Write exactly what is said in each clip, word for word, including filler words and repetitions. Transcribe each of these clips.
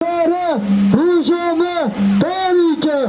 Nikare roja me tarîk e.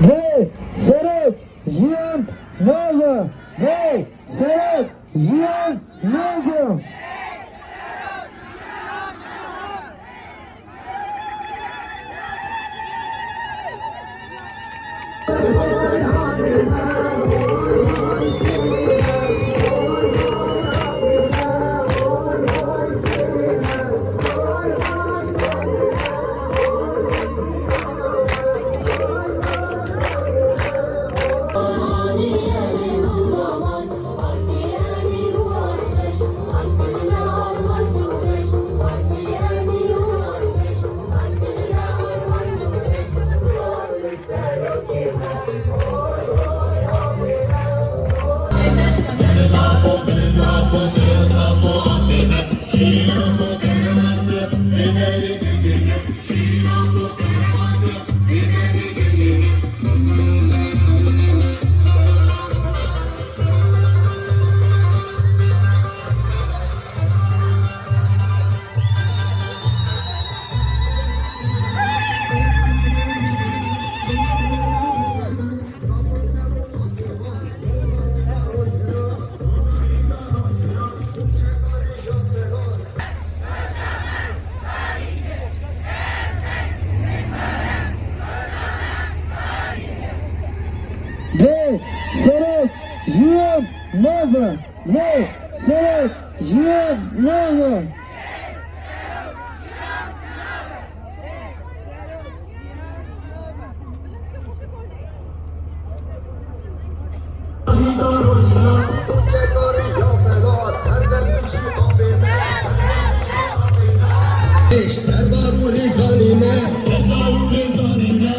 Vê serok jiyan nava. Vê serok jiyan nava. Vê serok jiyan nava. Vê serok jiyan nava. Serdar û rêzanê me. Serdar û rêzanê me.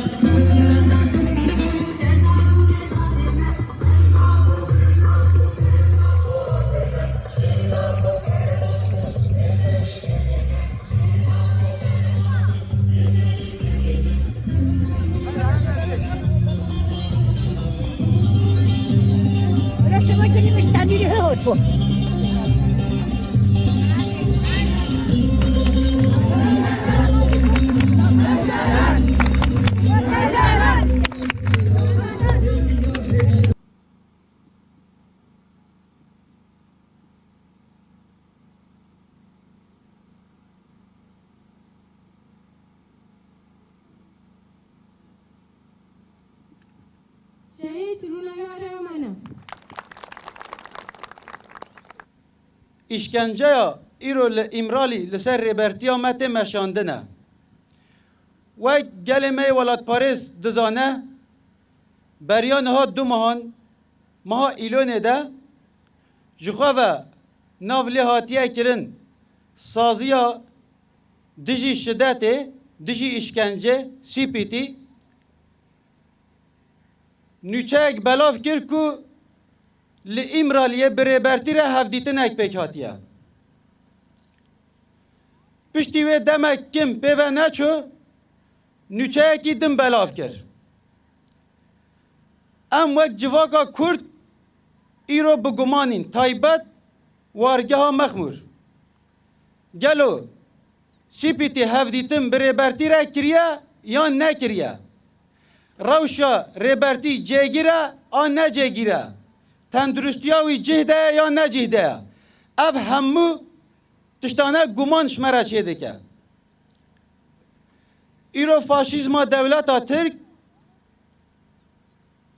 Şehîd rûnaya rêya me ne. Îşkenceya îro li Îmralî li ser rêbertiya me tê meşandine. Wek gelê me yê welatparêz dizane, beriya niha du mehan, meha Îlonê de ji xwe ve nav lê hatiye kirin saziya dijî şidetê, dijî îşkencê, C P T, nûçeyek belav kir ku li Îmraliyê bi rêbertî re hevdîtinek pêk hatiye. Piştî wê demek kim pê ve neçû, nûçeyekî din belav kir. Em wek civaka Kurd îro bi guman în, taybet wargeha Mexmûr. Gelo C P T hevdîtin bi Rêbertî re kiriye yan nekiriye? Rewşa Rêbertî cêgir e an necêgir e? Tenduristiya wî cih de ye yan necih de ye? Ev hemû tiştane guman ji me re çêdike. Îro faşîzma dewleta Tirk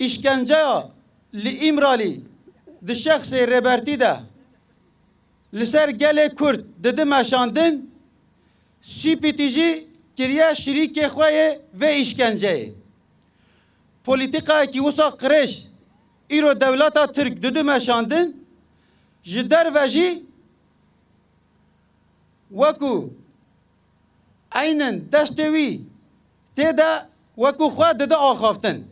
îşkenceya li Îmralî di şexsê Rêbertî de li ser gelê Kurd didi meşandin, C P T jî kiriye şirîkê xwe yê vê îşkenceyê. Polîtîkayekî wisa qirêj îro dewleta Tirk didi meşandin, ji derve jî wekû eynin destê wî tê de wekû xwe dide axaftin.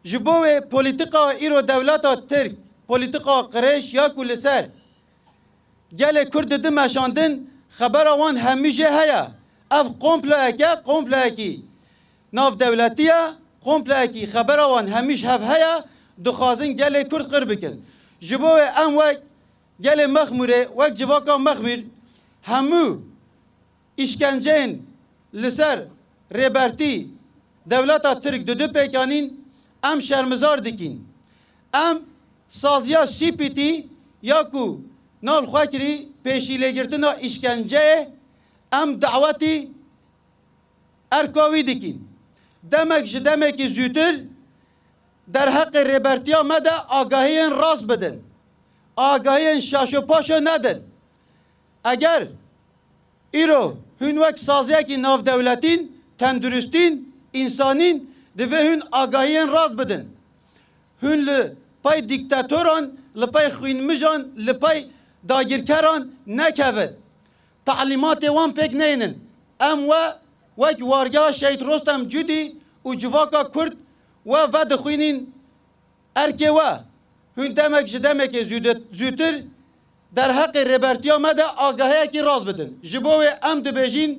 Ji bo wê polîtîka îro dewleta Tirk, polîtîka qirêj ya ku li ser gelê Kurd didi meşandin, xebera wan hemî jê heye. Ev komployeke, komployekî navdewletî ye, komployekî xebera wan hemî ji hev heye, dixwazin gelê Kurd qir bikin. Ji bo wê em wek gelê Mexmûrê, wek civaka Mexmûr, hemû îşkenceyên li ser Rêbertî dewleta Tirk didi pêkanîn, em şermizar dikîn. Em saziya C P T ya ku nav xwe kirî pêşîlêgirtina îşkenceyê, em dawetî erka wî dikîn. Demek ji demekî zûtir derheqê Rêbertiya me de agahiyên rast bidin. Agahiyên şaşo paşo nedin. Eger îro hûn wek saziyekî navdewletîn, tenduristîn, însanîn, divê hûn agahiyên rast bidin. Hûn li pey dîktatoran, li pey xwînmijan, li pey dagirkeran nekevin. Talîmatê wan pêk neynin. Em we wek wargeha Şehîd Rostem Cûdî û civaka Kurd we vedixwînîn erkê we. Hûn demek ji demekê zûde-, zûtir derheqê Rêbertiya me de agahiyekî rast bidin. Ji bo wê em dibêjin,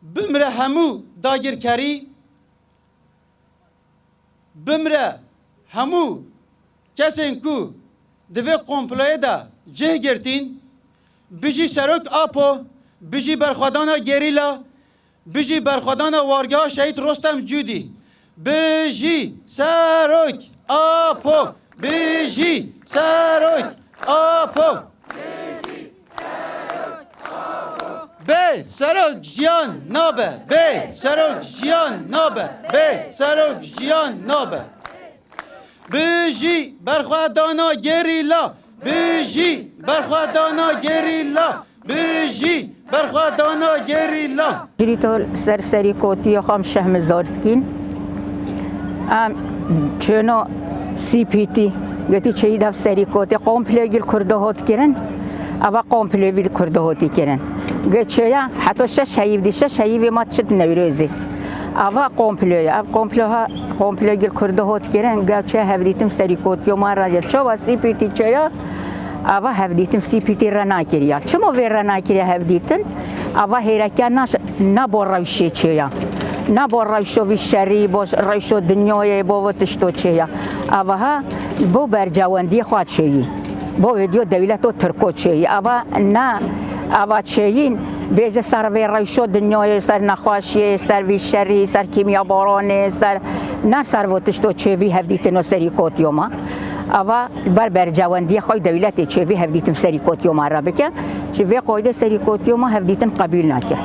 bimre hemû dagirkerî, bimre hemû kesên ku di vê komployê de cih girtîn, bijî Serok Apo, bijî berxwedana gerîla, bijî berxwedana wargeha Şehîd Rostem Cûdî, bijî Serok Apo, bijî Serok Apo. Bê Serok jiyan nabe, bê Serok jiyan nabe, bê Serok jiyan nabe. Bijî berxwedana gerîla, bijî berxwedana gerîla, bijî berxwedana gerîla. Jîrîto ser serîkotiya xwe em şehmizar dikîn. Em çêno C P T, gotî çêyî dev serîkotê, komple gil Kurdo hot kirin. Ava komple vî Kurdo hotî kirin. Ge çêya, heta şeş heyîv dî, şeş heyîvê ma çi di Newrozê. Ava komplo ye, ev komplo ha, komplo gil Kurdo hot kirin, ge çê hevdîtim serîkotiyo ma ra ye. Çawa C P T çêya, ava hevdîtim C P T re nakiriya. Çimo vê re nakiriya hevdîtin? Ava hêreke naş-, na bo rewşê çêya. Na bo rewşo vî şerî, bo rewşo dinyayê, bo vî tişto çêya. Ava ha bo bercewendiyê xwe çêyî. Bo vê diyo dewleto Tirko çêyî. Ava ne, ava çêyîn bêje ser vê rewşo dinyayê, ser nexweşiyê, ser vî şerî, ser kîmyabaranê, ser ne ser vî tişto çêvî hevdîtino serîkotiyo ma. Ava li ber bercewendiyê xwe û dewletê çêvî hevdîtin serîkotiyo ma re bike. Ji vê qoydê serîkotiyo ma hevdîtin qebîl nake.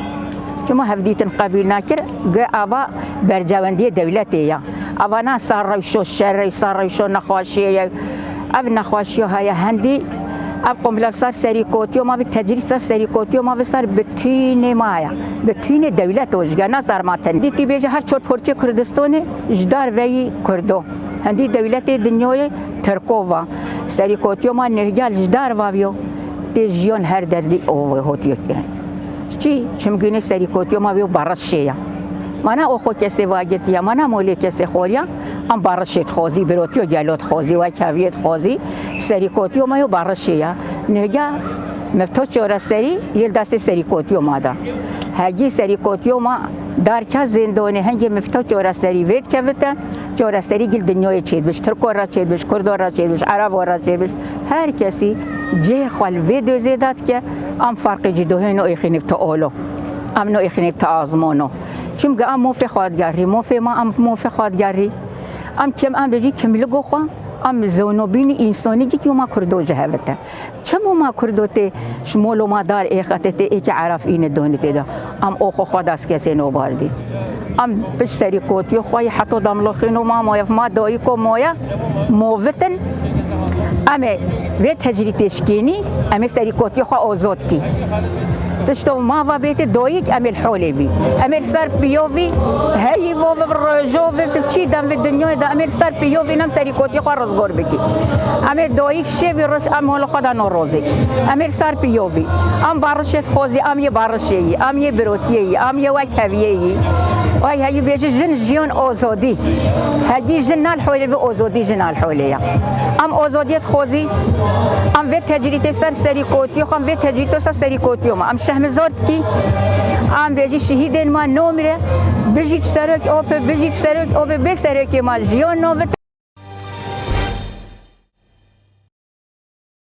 Çima hevdîtin qebîl nakir? Ge ava bercewendiyê dewletê ya. Ava na sar rewşo şerê, sar rewşo nexweşiyê ye. Ev nexweşiyo heye hendî, ev qomlal sar serîkotiyo ma, vî tecrîd sar serîkotiyo ma, vî sar bitînê ma ya. Bitînê dewlet o jige, na sar ma ten. Dîtî bêje her çor porçê Kurdistanê ji dar veyî Kurdo. Hendî dewletê dinyoyê Tirko va. Serîkotiyo ma nêhgel ji dar vaviyo. Tê jiyon her derdî o hotiyo kirin. Çi? Çimgînê serîkotiyo ma vê barişê ya. Mana o xo kesê vagirtiya, mana molê kesê xoriya, em barişê dixwazî, birotiyo gelo dixwazî, wekeviyê dixwazî, serîkotiyo ma yo barişê ya. Nêga mifto çareserî yê destê serîkotiyo ma da. Hegî serîkotiyo ma darka zêndonê hengê mifto çareserî vê dikevite, çareserî gil dinyayê çêdibiş, Tirko re çêdibiş, Kurdo re çêdibiş, Erebo re çêdibiş, her kesî Cihê xwe li vê dozê de dike, em ferqê cî dohê no êxînî bi te olo. Em no êxînî bi te azmono. Çimkî em mofê xwe digerî, mofê me em mofê xwe digerî. Em kim em bêjî kimligo xwe, em zewnobînî însonî gî ma Kurdo ji hevite. Çimo ma Kurdo tê ji molo ma dar êxete tê êkî eraf îne donî tê de. Em oxo xwe das kesê no bardî. Em pişt serî kotiyo xwe yî heto damloxîno ma moyev ma doyî ko moye movitin. Em ê vê tecrîtê şikênî, em ê serî kotiyo xwe ozod kî. Tişto mava bêtê doyîk em ê li holê bî. Em ê li ser piyovî, heyî vo bi rojo bi tu çî dem bi dinyayê de em ê li ser piyovî nem serî kotiyo xwe rizgor bikî. Em ê doyîk şevî riş em holo xwe da no rozê. Em ê li ser piyovî. Em barişê dixwazî, em yê barişê yî, em yê birotiyê yî, em yê wek heviyê yî. Ay heyî bêje jin jiyon ozodî. Hegî jin nal holê bi ozodî jin al holê ya. Em ozodiyê dixwazî. Em vê tecrîtê ser serî kotiyo, em vê tecrîtê ser serî kotiyo ma. Em şehmizor dikî. Em bêjî şehîdên ma nomire. Bijît serok ope, bijît serok ope, bê serokê ma jiyon novit.